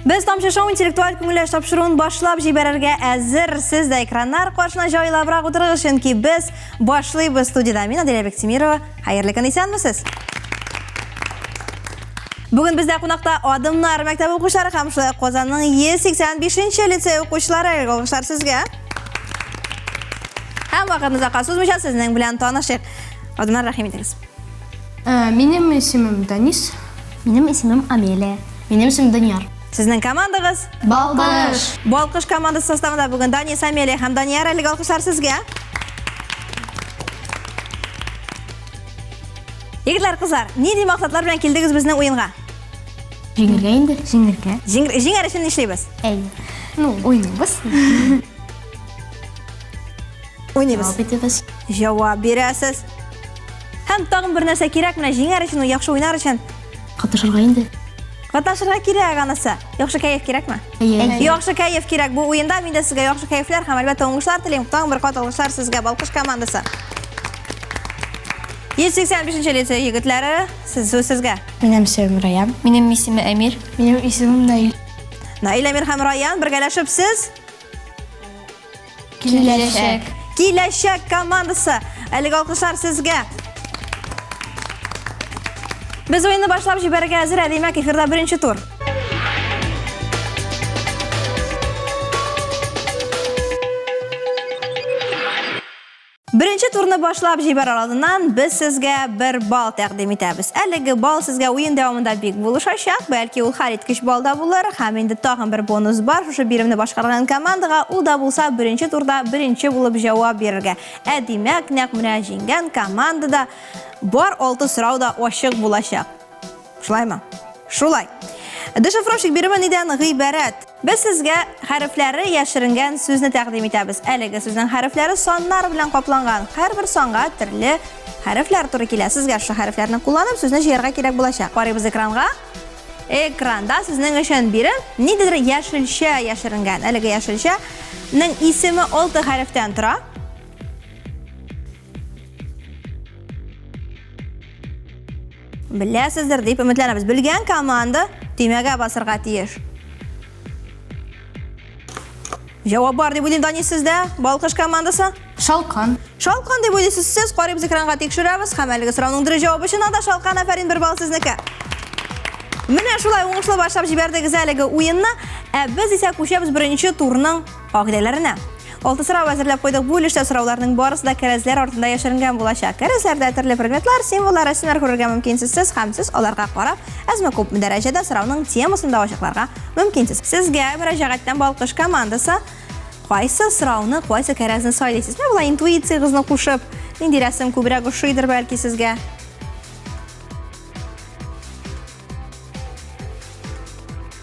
Без Тамчы шоу интеллектуаль күңел ачу тапшыруын башлап җибәрергә әзер. Сез дә экраннар каршына җайлабрак утырыгыз, чөнки без башлыйбыз. Студиядә мин, Аделя Бектимирова. Хәерле көн, исәнмесез! Бүген бездә кунакта Адымнар мәктәбе укучылары һәм шулай ук Казанның 185 нче лицей укучылары. Алкышлар сезгә. Һәм вакытны озакка сузмыйча сезнең белән танышыйк. Адымнар, рәхим итегез. Э, минем исемем Данис. Минем исемем Амелия. Минем исемем Данияр. Сезнең командагыз? Балкыш. Балкыш командасы составында бүген Данис, Амелия һәм Данияр. Әлеге алкышлар сезгә. Егетләр, кызлар, нинди максатлар белән килдегез безнең уенга? Җиңергә инде. Җиңергә. Җиңәр өчен нишлибез? Әйе. Ну, уйныйбыз. Уйныйбыз. Җавап итәбез. Җавап бирәсез. Һәм тагын бер нәрсә кирәк, менә җиңәр өчен, яхшы уйнар өчен. Катнашырга инде. Катнашырга кирәк анысы. Яхшы кәеф кирәкме? Әйе. Яхшы кәеф кирәк бу уенда. Мин дә сезгә яхшы кәефләр һәм әлбәттә уңышлар телим. Тагын бер кат алкышлар сезгә, Балкыш командасы. 185 лицей егетләре, сез сүз сезгә. Минем исемем Раян. Минем исемем Әмир. Минем исемем Наил. Наил, Әмир һәм Раян бергәләшеп сез Киләчәк. Киләчәк командасы. Әлеге алкышлар сезгә. Без уенны башлап җибәрергә әзер, ә димәк, эфирда беренче тур. Беренче турны башлап җибәрер алдыннан без сезгә бер балл тәкъдим итәбез. Әлеге балл сезгә уен дәвамында бик булышачак, бәлки ул хәлиткеч балл да булыр һәм инде тагын бер бонус бар шушы биремне башкарган командага, ул да булса беренче турда беренче булып җавап бирергә. Ә димәк, нәкъ менә җиңгән командада бар алты сорау да ачык булачак. Шулаймы? Шулай. Дешифровщик биреме нидән гыйбарәт? Без сезгә хәрефләре яшеренгән сүзне тәкъдим итәбез. Әлеге сүзнең хәрефләре саннар белән капланган. Һәрбер санга төрле хәрефләр туры килә. Сезгә шушы хәрефләрне кулланып сүзне җыярга кирәк булачак. Карыйбыз экранга. Экранда сезнең өчен бирем ниндидер яшелчә яшеренгән. Әлеге яшелчәнең исеме 6 хәрефтән тора. Беләсездер дип өметләнәбез. Белгән команда төймәгә басырга тиеш. Җавап бар дип уйлыйм, Данис, сездә. Балкыш командасы. Шалкан. Шалкан дип уйлыйсыз сез. Карыйбыз экранга, тикшерәбез һәм әлеге сорауның дөрес җавабы чыннан да шалкан. Афәрин, бер балл сезнеке. Менә шулай уңышлы башлап җибәрдегез әлеге уенны. Ә без исә күчәбез беренче турның кагыйдәләренә. Алты сорау әзерләп куйдык. Бу өлештә сорауларның барысы да кәрәзләр артында яшеренгән булачак. Кәрәзләрдә төрле предметлар, символлар, рәсемнәр күрергә мөмкинсез сез һәм сез аларга карап, әзме-күпме дәрәҗәдә сорауның темасын да ачыкларга мөмкинсез. Сезгә мөрәҗәгатьтән Балкыш командасы кайсы сорауны, кайсы кәрәзне сайлыйсыз? Менә болай интуициягезне кушып, нинди рәсем күбрәк ошыйдыр бәлки сезгә?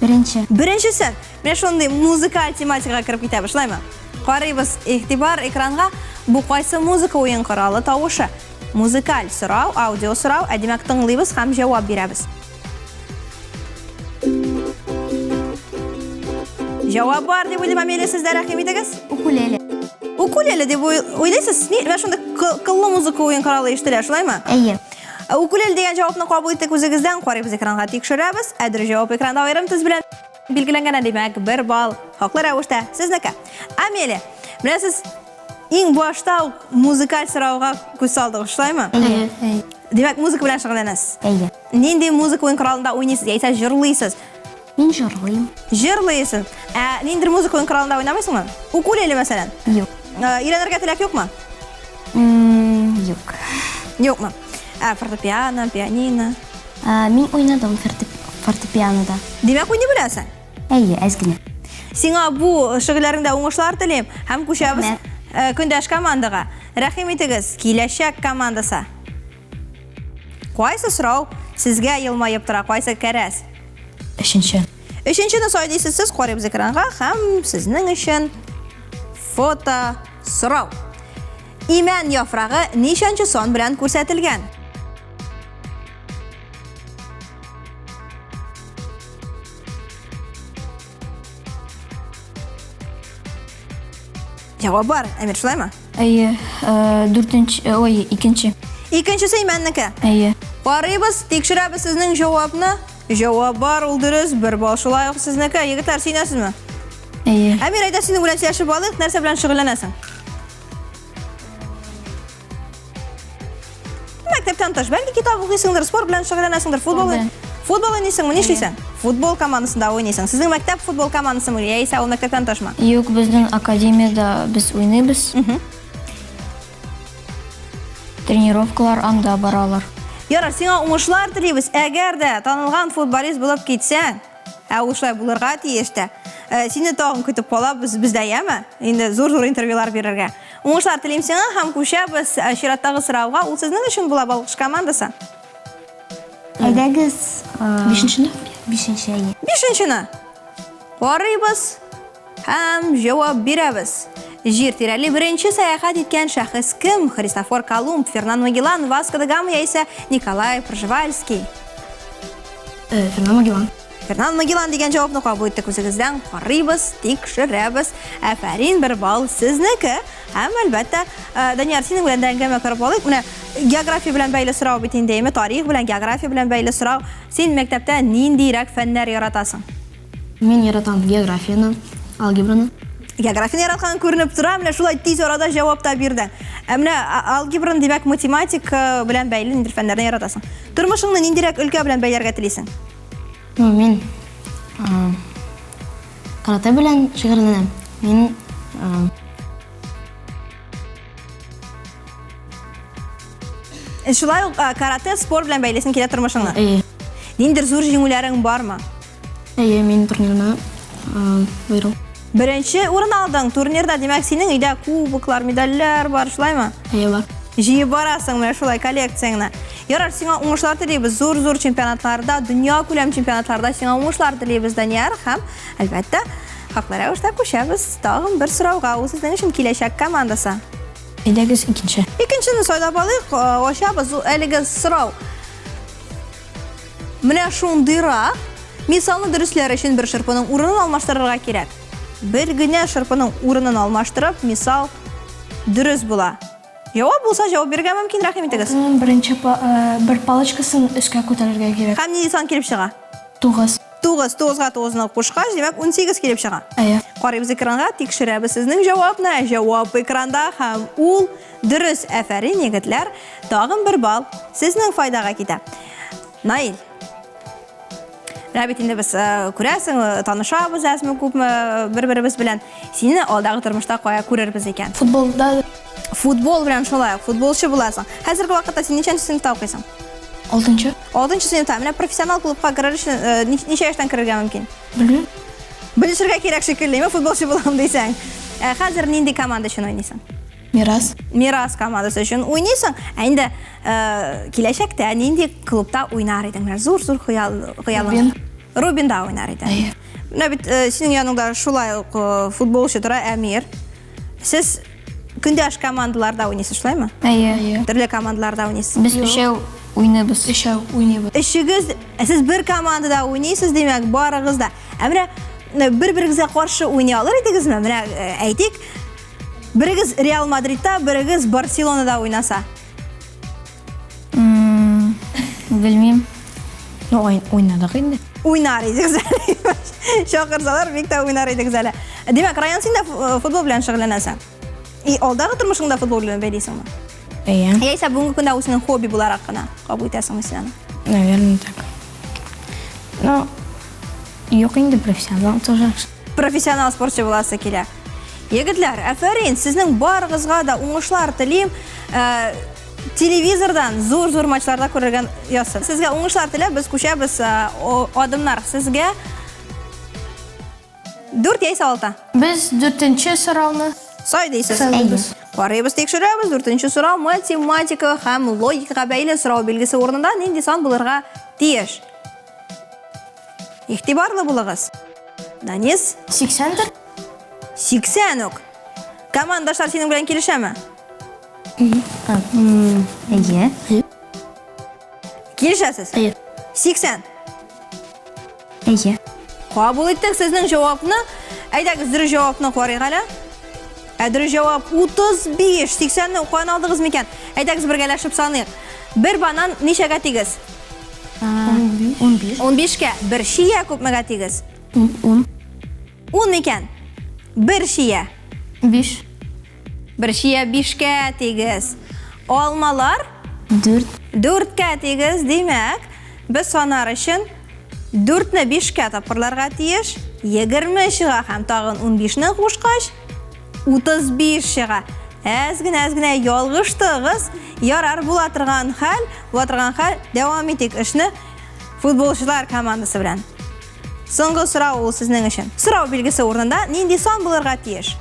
Беренче. Беренчесе. Менә шундый музыкаль тематикага кереп китәбез, шулаймы? Карыйбыз, игътибар экранга. Бу кайсы музыка уен коралы тавышы? Музыкаль сорау, аудио сорау, ә димәк тыңлыйбыз һәм җавап бирәбез. Җавап бар дип уйлыйм, Амелия, сез дә рәхим итегез. Укулеле. Укулеле дип уйлыйсыз? Менә шундый кыллы музыка уен коралы ишетелә, шулаймы? Әйе. Ә укулеле дигән җавапны кабул иттек үзегездән. Карыйбыз экранга, тикшерәбез. Ә дөрес җавап экранда аерым төс белән билгеләнгән, ә димәк, бер балл хаклы рәвештә сезнеке. Амелия, менә сез иң башта ук музыкаль сорауга күз салдыгыз, шулаймы? Әйе. Димәк, музыка белән шөгыльләнәсез. Әйе. Нинди музыка уен коралында уйныйсыз, яисә җырлыйсыз? Мин җырлыйм. Җырлыйсыз. Ә ниндидер музыка уен коралында уйнамыйсыңмы? Укулеле, мәсәлән? Юк. Өйрәнергә теләк юкмы? Юк. Юкмы? Ә фортепиано, пианино? Мин уйнадым фортепианода. Димәк, уйный беләсең? Әйе, әз генә. Сиңа бу шөгыльләреңдә уңышлар телим һәм күчәбез көндәш командага. Рәхим итегез, Киләчәк командасы. Кайсы сорау сезгә елмаеп тора, кайсы кәрәз? Өченче. Өченчене сайлыйсыз сез, карыйбыз экранга һәм сезнең өчен фото сорау. Имән яфрагы ничәнче сан белән күрсәтелгән? Җавап бар, Әмир, шулаймы? Әйе, э, дүртенче, э, ой, икенче. Икенчесе имәннеке. Әйе. Карыйбыз, тикшерәбез сезнең җавапны. Җавап бар, ул дөрес. Бер балл шулай ук сезнеке. Егетләр, сөенәсезме? Әйе. Әмир, әйдә синең белән сөйләшеп алыйк. Нәрсә белән шөгыльләнәсең? Мәктәптән тыш, бәлки китап укыйсыңдыр, спорт белән шөгыльләнәсеңдер, футбол Белән. Футбол уйныйсыңмы, нишлисең? Футбол командасында уйныйсың. Сезнең мәктәп футбол командасымы яисә ул мәктәптән тышмы? Юк, безнең академиядә без уйныйбыз. Тренировкалар анда баралар. Ярар, сиңа уңышлар телибез. Әгәр дә танылган футболист булып китсәң, ә ул шулай булырга тиеш тә, э, сине тагын көтеп калабыз бездә, яме? Инде зур-зур интервьюлар бирергә. Уңышлар телим сиңа һәм күчәбез э, чираттагы сорауга. Ул сезнең өчен була Балкыш командасы. Әйдәгез. Бишенчене? Бишенче, әйе. Бишенчене. Карыйбыз һәм җавап бирәбез. Җир тирәли беренче сәяхәт иткән шәхес кем? Христофор Колумб, Фернан Магеллан, Васко да Гама яисә Николай Пржевальский? Э, Фернан Магеллан. Фернан Магеллан дигән җавапны кабул иттек үзегездән. Карыйбыз, тикшерәбез. Афәрин, бер балл сезнеке. Һәм әлбәттә, э, Данияр, синең белән дә әңгәмә корып алыйк. Менә география белән бәйле сорау бит инде, әйме? Тарих белән, география белән бәйле сорау. Син мәктәптә ниндирәк фәннәр яратасың? Мин яратам географияне, алгебраны. Географияне яраткан күренеп тора, менә шулай тиз арада җавап та бирдең. Ә менә алгебраны, димәк, математика белән бәйле ниндидер фәннәрне яратасың. Тормышыңны ниндирәк өлкә белән бәйләргә телисең? Ну, мин каратэ белән шөгыльләнәм. Мин Шулай ук каратэ, спорт белән бәйлесең килә тормышыңны. Әйе. Ниндидер зур җиңүләрең бармы? Әйе, мин турнирны выиграл. Беренче урын алдың турнирда, димәк, синең өйдә кубоклар, медальләр бар, шулаймы? Әйе, бар. Җыеп барасың менә шулай коллекцияңне. Ярар, сиңа уңышлар телибез. Зур-зур чемпионатларда, дөнья күләм чемпионатларда сиңа уңышлар телибез, Данияр. Һәм, әлбәттә, хаклы рәвештә күчәбез тагын бер сорауга. Ул сезнең өчен киләчәк командасы. Әйдәгез икенче. Икенчене сайлап алыйк, ачабыз. Әлеге сорау менә шундыйрак. Мисалны дөресләр өчен бер шырпының урынын алмаштырырга кирәк. Бер генә шырпының урынын алмаштырып, мисал дөрес була. Җавап булса, җавап бирергә мөмкин, рәхим итегез. Беренче бер палочкасын өскә күтәрергә кирәк. Һәм нинди сан килеп чыга? 9. 9, 9-га 9-ны кушкач, димәк, 18 килеп чыга. Әйе. Карыйбыз экранга, тикшерәбез сезнең җавапны. Җавап экранда һәм ул дөрес. Афәрин, егетләр. Тагын бер балл сезнең файдага китә. Наил. Менә бит инде без э, күрәсең, э, танышабыз әзме күпме э, бер-беребез белән. Сине алдагы тормышта кая күрербез икән? Футболда Футбол белән шулай ук, футболчы буласың. Хәзерге вакытта син ничәнче сыйныфта укыйсың? 6-нчы. Алтынчы сыйныфта. Менә профессионал клубка керер өчен ничә яшьтән керергә мөмкин? Белмим. Белешергә кирәк шикелле, мин футболчы булам дисәң. Хәзер нинди команда өчен уйныйсың? Мирас. Мирас командасы өчен уйныйсың. Ә инде э, киләчәктә нинди клубта уйнар идең? Менә зур-зур хыял хыялың. Рубин. Рубинда уйнар идең. Әйе. Менә бит э, синең яныңда шулай ук э, футболчы тора Әмир. Сез көндәш командаларда уйныйсыз, шулаймы? Әйе. Әйе. Төрле командаларда уйныйсыз. Без өчәү уйныйбыз. Өчәү уйныйбыз. Өчегез, ә сез бер командада уйныйсыз, димәк, барыгыз да. Ә менә бер-берегезгә каршы уйный алыр идегезме? Менә әйтик, Берегез Реал Мадридта, берегез Барселонада уйнаса. Белмим. Ну, уйнадык инде. Уйнар идегез әле. Чакырсалар, бик тә уйнар идегез әле. Димәк, Раян, син дә э, футбол белән шөгыльләнәсең. И алдагы тормышыңда футбол белән бәйлисеңме? Әйе. Яисә бүгенге көндә ул синең хобби буларак кына кабул итәсеңме син аны? Наверное, так. Ну, юк инде профессионал тоже. Профессионал спортчы буласы килә. Егетләр, афәрин, сезнең барыгызга да уңышлар телим. Э, телевизордан зур-зур матчларда күрергә язсын. Сезгә уңышлар теләп, без күчәбез э, адымнар. Сезгә 4 яисә 6. Без дүртенче сорауны Сайлыйсыз. Сайлыйбыз. Карыйбыз, тикшерәбез. Дүртенче сорау математика һәм логикага бәйле сорау билгесе урынында нинди сан булырга тиеш? Игътибарлы булыгыз. Данис? 80-дер. 80 үк. Командашлар синең белән килешәме? Әйе. Килешәсез? Әйе. 80. Әйе. Кабул иттек сезнең җавапны. Әйдәгез, дөрес җавапны карыйк әле. Ә дөрес җавап 35. 80-не каян алдыгыз микән? Әйдәгез бергәләшеп саныйк. Бер банан ничәгә тигез? 15. 15. 15-кә бер чия күпмегә тигез? 10. 10 микән? Бер чия. 5. Бер чия 5-кә тигез. Алмалар? 4. 4-кә тигез, димәк, без санар өчен 4-не 5-кә тапкырларга тиеш. 20 чыга һәм тагын 15-не кушкач, 35 чыга. Әз генә, әз генә ялгыштыгыз. Ярар, була торган хәл, була торган хәл. Дәвам итик эшне футболчылар командасы белән. Соңгы сорау ул сезнең өчен. Сорау билгесе урынында нинди сан булырга тиеш?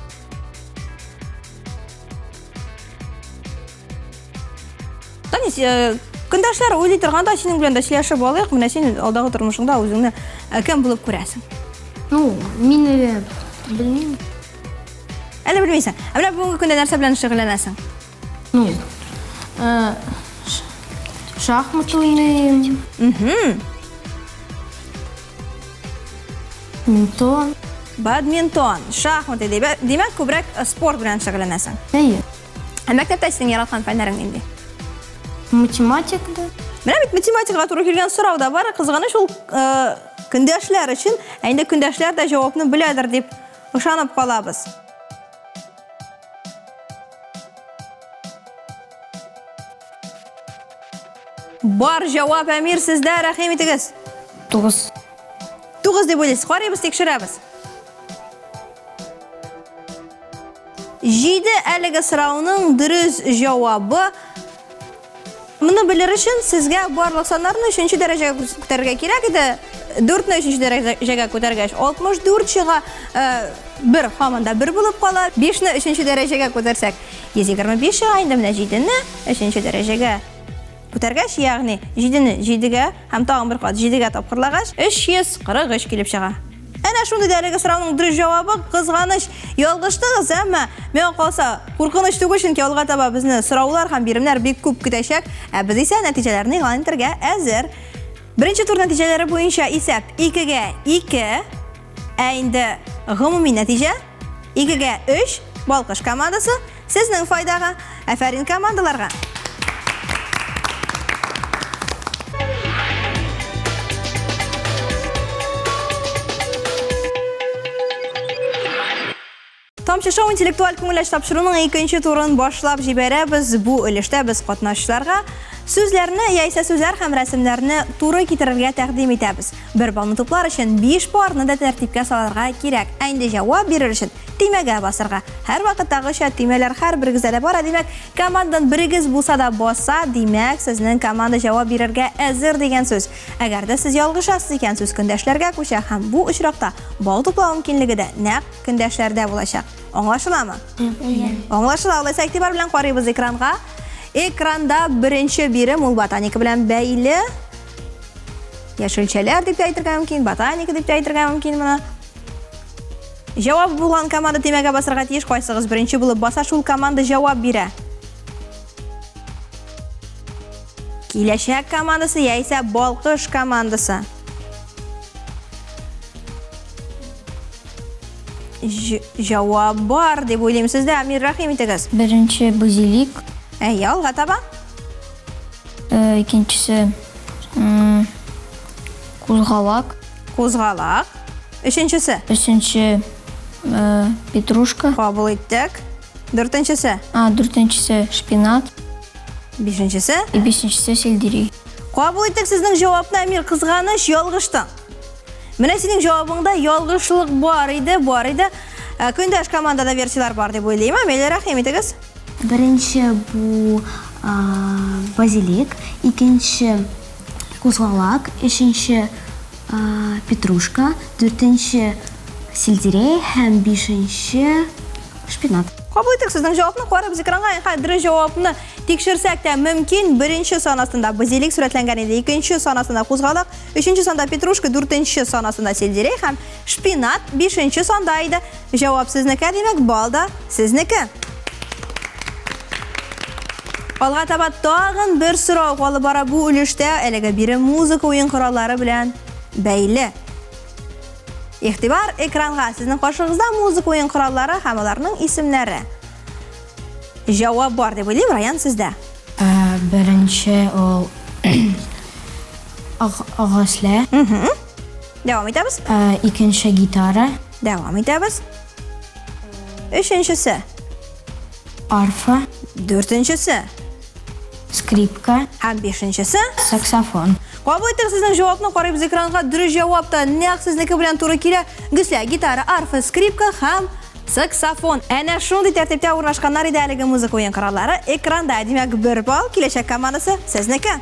Данис, э, көндәшләр уйлый торганда синең белән дә сөйләшеп алыйк. Менә син алдагы тормышыңда үзеңне э, кем булып күрәсең? Ну, мин әле белмим. Әле белмисең. Ә менә бүгенге көндә нәрсә белән шөгыльләнәсең? Ну, э, шахмат уйныйм. Мгм. Бадминтон. Бадминтон, шахмат димәк, күбрәк э, спорт белән шөгыльләнәсең. Әйе. Ә мәктәптә синең яраткан фәннәрең нинди? Математика да. Менә бит математикага туры килгән сорау да бар. Кызганыч ул э, көндәшләр өчен, ә инде көндәшләр дә җавапны беләдер дип ышанып калабыз. Бар җавап, Әмир, сездә, рәхим итегез. 9. 9 дип уйлыйсыз. Карыйбыз, тикшерәбез. 7 әлеге сорауның дөрес җавабы. Моны белер өчен сезгә барлык саннарны өченче дәрәҗәгә күтәрергә кирәк иде. 4-не өченче дәрәҗәгә күтәргәч, 64 чыга, 1 һаман да 1 булып кала. 5-не өченче дәрәҗәгә күтәрсәк, 125 чыга. Инде менә 7-не өченче дәрәҗәгә күтәргәч, ягъни 7-не 7-гә һәм тагын бер кат 7-гә тапкырлагач, 343 килеп чыга. Әнә шундый да әлеге сорауның дөрес җавабы. Кызганыч, ялгыштыгыз, әмма миңа калса, куркыныч түгел, чөнки алга таба безне сораулар һәм биремнәр бик күп көтәчәк. Ә без исә нәтиҗәләрне игълан итәргә әзер. Беренче тур нәтиҗәләре буенча исәп 2-гә 2, ә инде гомуми нәтиҗә 2-гә 3, Балкыш командасы сезнең файдага. Афәрин командаларга! Тамчы шоу интеллектуаль күңел ачу тапшыруның икенче турын башлап җибәрәбез. Бу өлештә без катнашучыларга сүзләрне яисә сүзләр һәм рәсемнәрне туры китерергә тәкъдим итәбез. Бер баллны туплар өчен 5 парны да тәртипкә салырга кирәк. Ә инде җавап бирер өчен төймәгә басырга. Һәрвакыттагыча төймәләр һәрберегездә дә бар. Ә димәк, командадан берегез булса да баса, димәк, сезнең команда җавап бирергә әзер дигән сүз. Әгәр дә сез ялгышасыз икән, сүз көндәшләргә күчә һәм бу очракта балл туплау мөмкинлеге дә нәкъ көндәшләрдә булачак. Аңлашыламы? Әйе. Аңлашыла. Алайса игътибар белән карыйбыз экранга. Экранда беренче бирем ул ботаника белән бәйле. Яшелчәләр дип тә әйтергә мөмкин, ботаника дип тә әйтергә мөмкин моны. Җавап булган команда төймәгә басарга тиеш. Кайсыгыз беренче булып баса, шул команда җавап бирә. Киләчәк командасы яисә Балкыш командасы. Җавап бар дип уйлыйм сездә, Амир, рәхим итегез. Беренче базилик. Әйе, алга таба. Э, икенчесе кузгалак. Кузгалак. Өченчесе. Өченче э, петрушка. Кабул иттек. Дүртенчесе. А, дүртенчесе шпинат. Бишенчесе. И бишенчесе сельдерей. Кабул иттек сезнең җавапны, Әмир. Кызганыч, ялгыштың. Менә синең җавабыңда ялгышлык бар иде, бар иде. Ә, көндәш командада версияләр бар дип уйлыйм. Әмилә, рәхим итегез. Беренче бу базилик, икенче кузгалак, өченче петрушка, дүртенче сельдерей һәм бишенче шпинат. Кабул итик сезнең җавапны, карыйбыз экранга. Инхай, дөрес җавапны тикшерсәк тә мөмкин. Беренче сан астында базилик сурәтләнгән иде, икенче сан астында кузгалак, өченче санда петрушка, дүртенче сан астында сельдерей һәм шпинат бишенче санда иде. Җавап сезнеке, димәк, балл да сезнеке. Алга таба тагын бер сорау калып бара бу өлештә. Әлеге бирем музыка уен кораллары белән бәйле. Игътибар экранга. Сезнең каршыгызда музыка уен кораллары һәм аларның исемнәре. Җавап бар дип уйлыйм, Раян, сездә. Беренче ул Гөслә. Дәвам итәбез. Икенче гитара. Дәвам итәбез. Өченчесе. Арфа. Дүртенчесе. Скрипка. Һәм бишенчесе. Саксофон. Кабул итегез сезнең җавапны, карыйбыз экранга. Дөрес җавап та нәкъ сезнеке белән туры килә. Гөслә, гитара, арфа, скрипка һәм саксофон. Әнә шундый тәртиптә урнашканнар иде әлеге музыка уен кораллары экранда. Димәк, бер балл киләчәк командасы сезнеке.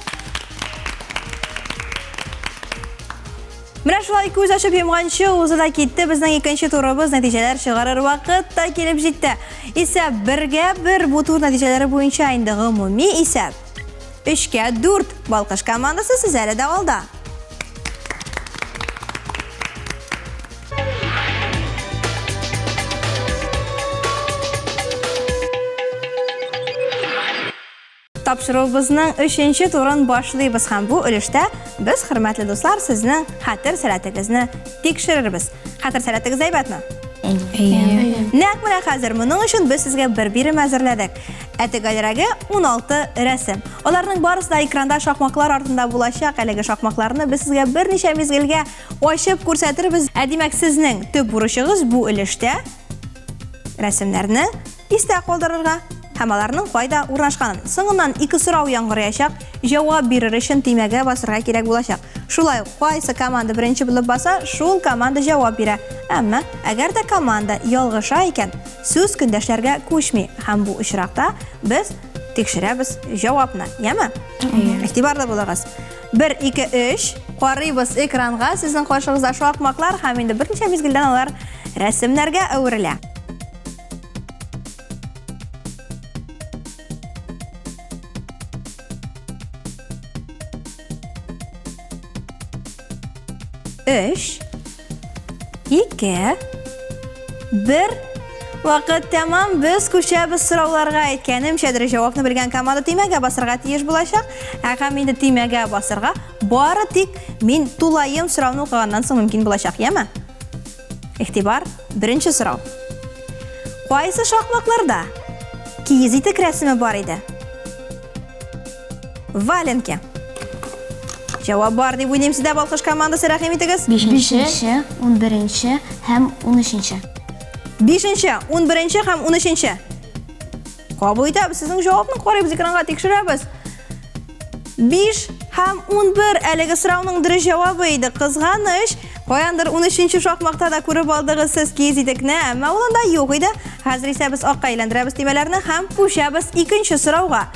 Менә шулай күз ачып йомганчы узды да китте безнең икенче турыбыз. Нәтиҗәләр чыгарыр вакыт та килеп җитте. Исәп бергә бер бу тур нәтиҗәләре буенча инде гомуми исәп. Өчкә дүрт Балкыш командасы сез әле дә алда. Тапшыруыбызның өченче турын башлыйбыз һәм бу өлештә без, хөрмәтле дуслар, сезнең хәтер сәләтегезне тикшерербез. Хәтер сәләтегез әйбәтме? Әйе. Нәкъ менә хәзер моның өчен без сезгә бер бирем әзерләдек. Ә төгәлрәге 16 рәсем. Аларның барысы да экранда шакмаклар артында булачак. Әлеге шакмакларны без сезгә берничә мизгелгә ачып күрсәтербез. Ә димәк, сезнең төп бурычыгыз бу өлештә рәсемнәрне истә калдырырга һәм аларның кайда урнашканын. Соңыннан ике сорау яңгыраячак, җавап бирер өчен төймәгә басырга кирәк булачак. Шулай ук кайсы команда беренче булып баса, шул команда җавап бирә. Әмма әгәр дә команда ялгыша икән, сүз көндәшләргә күчми һәм бу очракта без тикшерәбез җавапны. Яме? Игътибарлы булыгыз. 1, 2, 3. Карыйбыз экранга, сезнең каршыгызда шакмаклар һәм инде берничә мизгелдән алар рәсемнәргә әверелә. Өч, ике, бер. Вакыт тәмам, без күчәбез сорауларга. Әйткәнемчә, дөрес җавапны белгән команда төймәгә басырга тиеш булачак. Ә һәм инде төймәгә басырга бары тик мин тулаем сорауны укыганнан соң мөмкин булачак, яме? Игътибар, беренче сорау. Кайсы шакмакларда киез итек рәсеме бар иде? Валенки. Җавап бар дип уйлыйм сездә, Балкыш командасы, рәхим итегез. Бишенче, унберенче һәм унөченче. Бишенче, унберенче һәм унөченче. Кабул итәбез сезнең җавапны, карыйбыз экранга, тикшерәбез. 5 һәм 11 әлеге сорауның дөрес җавабы иде. Кызганыч, каяндыр 13 шакмакта да күреп алдыгыз сез киез итекне, әмма ул анда юк иде. Хәзер исә без акка әйләндерәбез төймәләрне һәм күчәбез икенче сорауга.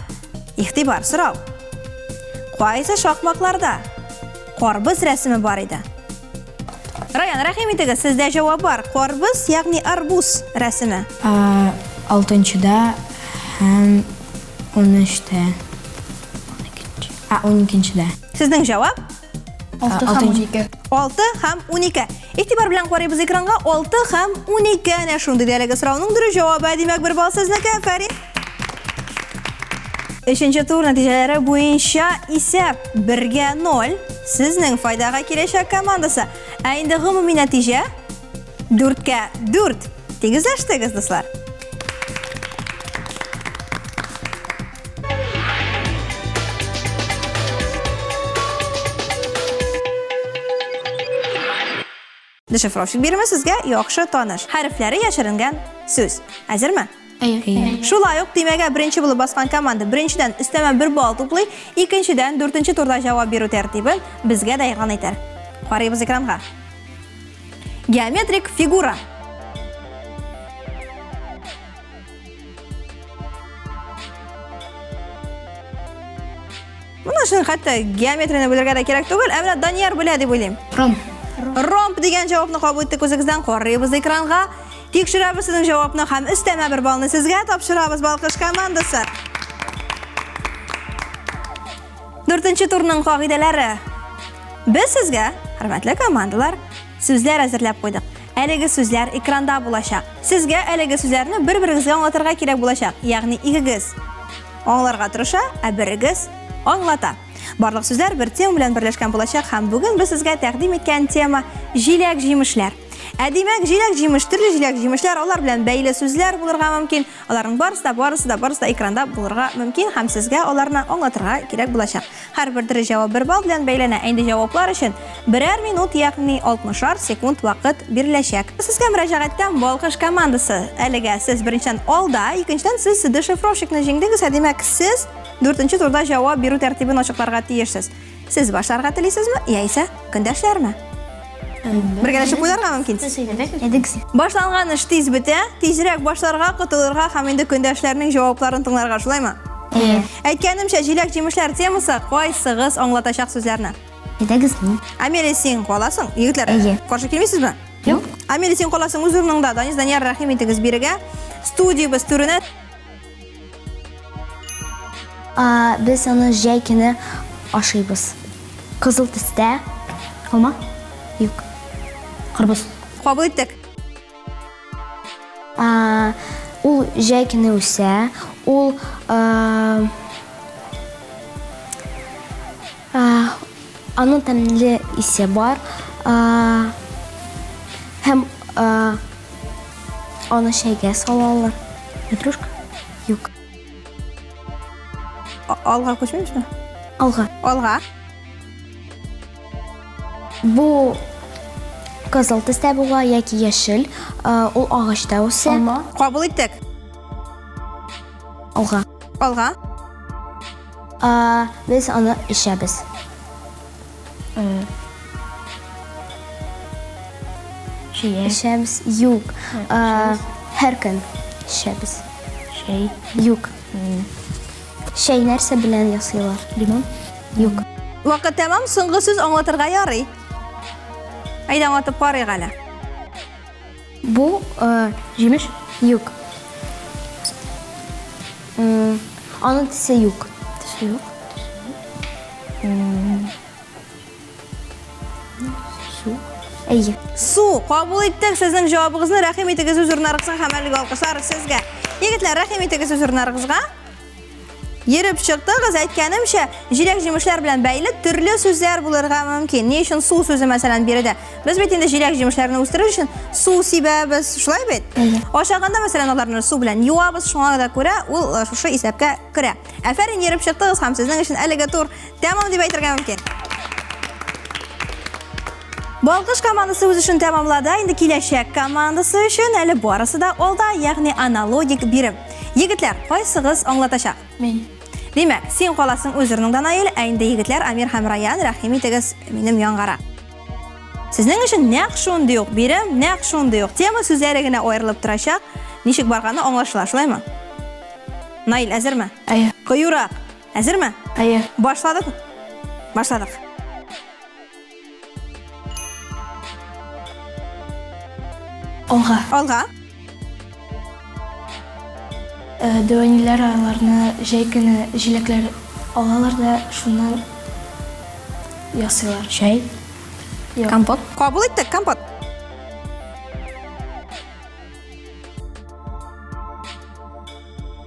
Игътибар, сорау. Кайсы шакмакларда карбыз рәсеме бар иде? Раян, рәхим итегез, сездә җавап бар. Карбыз, ягъни арбуз рәсеме. Алтынчыда һәм унөчтә. Ә, уникенчедә. Сезнең җавап? 6 һәм 12. 6 һәм 12. Игътибар белән карыйбыз экранга. 6 һәм 12. Әнә шундый да әлеге сорауның дөрес җавабы. Димәк, бер балл сезнеке. Афәрин. Өченче тур нәтиҗәләре буенча исәп бергә 0 сезнең файдага киләчәк командасы. Ә инде гомуми нәтиҗә 4-кә 4. Тигезләштегез, дуслар. Дешифровщик биреме сезгә яхшы таныш. Хәрефләре яшеренгән сүз. Әзерме? Әйе. Шулай ук төймәгә беренче булып баскан команда беренчедән өстәмә бер балл туплый, икенчедән дүртенче турда җавап бирү тәртибен безгә дә игълан итәр. Карыйбыз экранга. Геометрик фигура. Моның өчен хәтта геометрияне белергә дә кирәк түгел, ә менә Данияр белә дип уйлыйм. Ромб. Ромб дигән җавапны кабул иттек үзегездән. Карыйбыз экранга. Тикшерәбез сезнең җавапны һәм өстәмә бер баллны сезгә тапшырабыз, Балкыш командасы. Дүртенче турның кагыйдәләре. Без сезгә, хөрмәтле командалар, сүзләр әзерләп куйдык. Әлеге сүзләр экранда булачак. Сезгә әлеге сүзләрне бер-берегезгә аңлатырга кирәк булачак. Ягъни икегез аңларга тырыша, ә берегез аңлата. Барлык сүзләр бер тема белән берләшкән булачак һәм бүген без сезгә тәкъдим иткән тема җиләк-җимешләр. Ә димәк, җиләк-җимеш, төрле җиләк-җимешләр, алар белән бәйле сүзләр булырга мөмкин. Аларның барысы да, барысы да, барысы да экранда булырга мөмкин һәм сезгә аларны аңлатырга кирәк булачак. Һәрбер дөрес җавап бер балл белән бәйләнә. Ә инде җаваплар өчен берәр минут, ягъни алтмышар секунд вакыт биреләчәк. Сезгә мөрәҗәгатьтән Балкыш командасы. Әлегә сез беренчедән алда, икенчедән сез дешифровщикны җиңдегез, ә димәк, сез дүртенче турда җавап бирү тәртибен ачыкларга тиешсез. Сез башларга телисезме, яисә көндәшләрме? Бергәләшеп уйларга мөмкин. Әйдәгез. Башланган эш тиз бетә, тизрәк башларга, котылырга һәм инде көндәшләрнең җавапларын тыңларга, шулаймы? Әйе. Әйткәнемчә, җиләк-җимешләр темасы кайсыгыз аңлатачак сүзләрне? Әйдәгез мин. Амелия, син каласың, егетләр. Әйе. Каршы килмисезме? Юк. Амелия, син каласың үз урыныңда. Данис, Данияр, рәхим итегез бирегә. Студиябез түренә. А, без аны җәй көне ашыйбыз. Кызыл төстә. Алма? Юк. Карбыз. Кабул иттек. А, ул җәй көне үсә. Ул а, а, аның тәмле исе бар. А, һәм а, аны чәйгә салалар. Петрушка. Юк. Алга күчмибезме? Алга. Алга. Бу кызыл төстә була яки яшел. Ул агачта үсә. Алма. Кабул иттек. Алга. Алга. Без аны эчәбез. Чия. Эчәбез. Юк. Һәр көн эчәбез. Чәй. Юк. Чәй нәрсә белән ясыйлар? Лимон. Юк. Вакыт тәмам, соңгы сүз аңлатырга ярый. Әйдә аңлатып карыйк әле. Бу җимеш? Юк. Аның төсе юк. Төсе юк. Су. Әйе. Су. Кабул иттек сезнең җавабыгызны. Рәхим итегез үз урыннарыгызга һәм әлеге алкышлар сезгә. Егетләр, рәхим итегез үз урыннарыгызга. Йөреп чыктыгыз, әйткәнемчә, җиләк-җимешләр белән бәйле төрле сүзләр булырга мөмкин. Ни өчен су сүзе, мәсәлән, биредә? Без бит инде җиләк-җимешләрне үстерер өчен су сибәбез, шулай бит? Ашаганда, мәсәлән, аларны су белән юабыз, шуңа да күрә ул э, шушы исәпкә керә. Афәрин, йөреп чыктыгыз һәм сезнең өчен әлеге тур тәмам дип әйтергә мөмкин. Балкыш командасы үз эшен тәмамлады, инде киләчәк командасы өчен әле барысы да алда, ягъни аналогик бирем. Егетләр, кайсыгыз аңлатачак? Мин. Димәк, син каласың үз урыныңда, Наил, ә инде егетләр Амир һәм Раян, рәхим итегез минем янгара. Сезнең өчен нәкъ шундый ук бирем, нәкъ шундый ук тема, сүзләре генә аерылып торачак. Ничек барганы аңлашыла, шулаймы? Наил, әзерме? Әйе. Кыюрак. Әзерме? Әйе. Башладык. Башладык. Алга. Алга. Э, Дәвәниләр аларны җәй көне җиләкләр алалар да шуннан ясыйлар. Чәй. Юк. Компот. Кабул иттек, компот.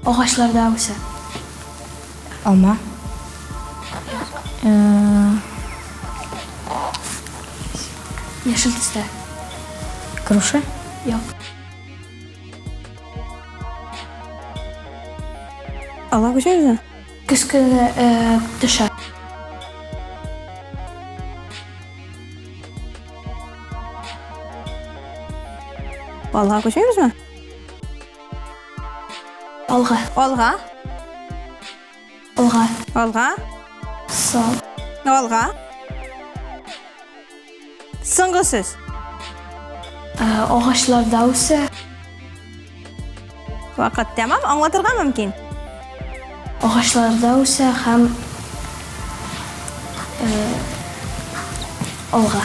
Агачларда үсә. Алма. Яшел төстә. Груша. Юк. Алга күчәбезме? Көз көне э, төшә. Алга күчмибезме? Алга. Алга. Алга. Алга. Сал. Алга. Соңгы сүз. Э, Агачларда үсә. Вакыт тәмам, аңлатырга мөмкин. Агачларда үсә һәм э, алга.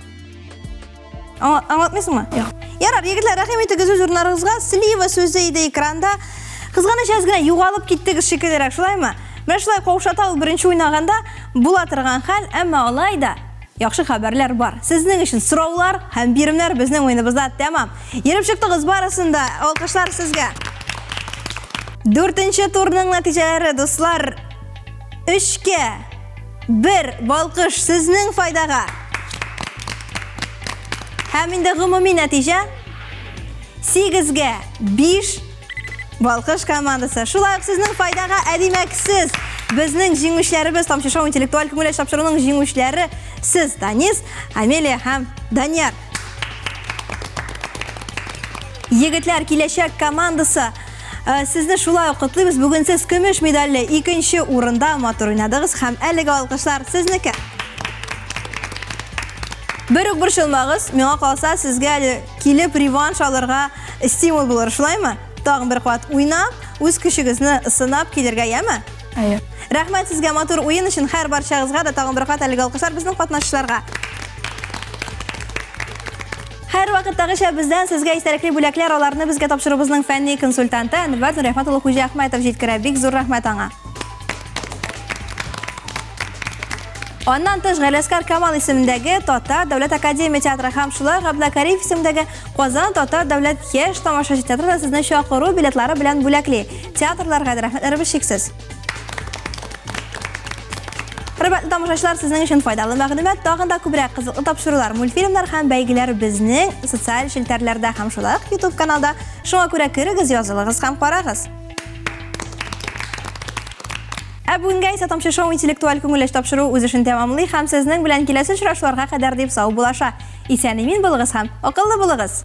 Аңлатмыйсыңмы? Юк. Ярар, егетләр, рәхим итегез үз урыннарыгызга. Слива сүзе иде экранда. Кызганыч, әз генә югалып киттегез шикеллерәк, шулаймы? Менә шулай каушата ул беренче уйнаганда була торган хәл, әмма алай да яхшы хәбәрләр бар. Сезнең өчен сораулар һәм биремнәр безнең уеныбызда тәмам. Йөреп чыктыгыз барысын да. Алкышлар сезгә. Дүртенче турның нәтиҗәләре, дуслар, өчкә бер балкыш сезнең файдага. Һәм инде гомуми нәтиҗә 8-гә 5 Балкыш командасы. Шулай ук сезнең файдага, ә димәк сез безнең җиңүчеләребез Тамчы шоу интеллектуаль күңел ачу тапшыруының җиңүчеләре сез Данис, Амелия һәм Данияр. Егетләр киләчәк командасы э, сезне шулай ук котлыйбыз. Бүген сез көмеш медальле икенче урында матур уйнадыгыз һәм әлеге алкышлар сезнеке. Бер үк борчылмагыз, миңа калса, сезгә әле килеп реванш алырга стимул булыр, шулаймы? Тагын бер кат уйнап, үз көчегезне сынап килергә, яме? Әйе. Рәхмәт сезгә матур уен өчен, һәр барчагызга да тагын бер кат әлеге алкышлар безнең катнашучыларга. Һәрвакыттагыча бездән сезгә истәлекле бүләкләр, аларны безгә тапшыруыбызның фәнни консультанты Әнвәр Нурәхмәт улы Хуҗиәхмәтов җиткерә. Бик зур рәхмәт аңа. Аннан тыш Галәскар Камал исемендәге Татар дәүләт академия театры һәм шулай ук Габдулла Кариев исемендәге Казан татар дәүләт яшь тамашачы театры да сезне чакыру билетлары белән бүләкли. Театрларга да рәхмәтләребез чиксез. Хөрмәтле тамашачылар, сезнең өчен файдалы мәгълүмат, тагын да күбрәк кызыклы тапшырулар, мультфильмнар һәм бәйгеләр безнең социаль челтәрләрдә һәм шулай ук YouTube каналда. Шуңа күрә керегез, язылыгыз һәм карагыз. Ә бүгенгә исә Тамчы шоу интеллектуаль күңел ачу тапшыруы үз эшен тәмамлый һәм сезнең белән киләсе очрашуларга кадәр дип сау булаша. Исән-имин булыгыз һәм акыллы булыгыз!